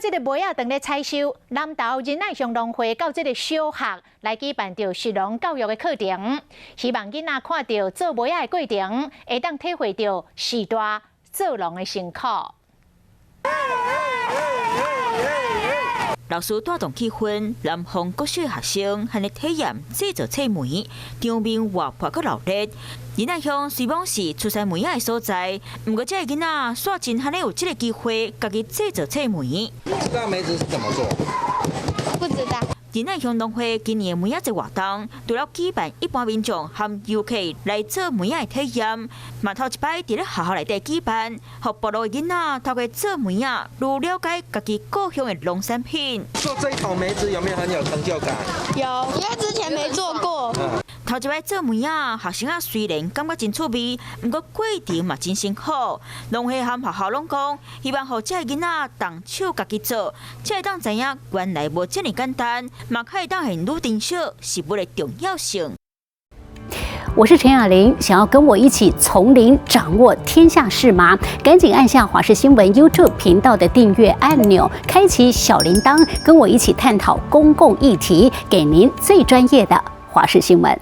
這个梅仔當咧採收，南投仁愛鄉農會到這个小學來舉辦著食農教育的課程，希望囡仔看著做梅仔的過程，會當體會著序大做農的辛苦。老師帶動氣氛，南方國小學生𪜶咧體驗製作脆梅，場面活潑閣熱鬧。仁愛鄉雖罔是出產梅仔的所在，毋過這个囡仔煞真罕有這个機會，家己製作脆梅。知道梅子是怎麼做？不知道。仁愛鄉農會今年的梅仔節活動，除了舉辦一般民眾和遊客來做梅仔的體驗，嘛頭一擺佇咧學校內底舉辦，予部落的囡仔透過做梅仔，愈了解家己故鄉的農產品。做這一桶梅子有沒有很有成就感？有，因為之前沒做過。頭一擺做梅仔，學生仔雖然感覺真趣味，毋過過程嘛真辛苦。農會和學校攏講，希望予這个囡仔動手家己做，才會當知影原來無遮爾簡單，嘛較會當會愈珍惜食物的重要性。我是陳雅玲，想要跟我一起從零掌握天下事嗎？趕緊按下華視新聞 YouTube 頻道的訂閱按鈕，開啟小鈴鐺，跟我一起探討公共議題，給您最專業的華視新聞。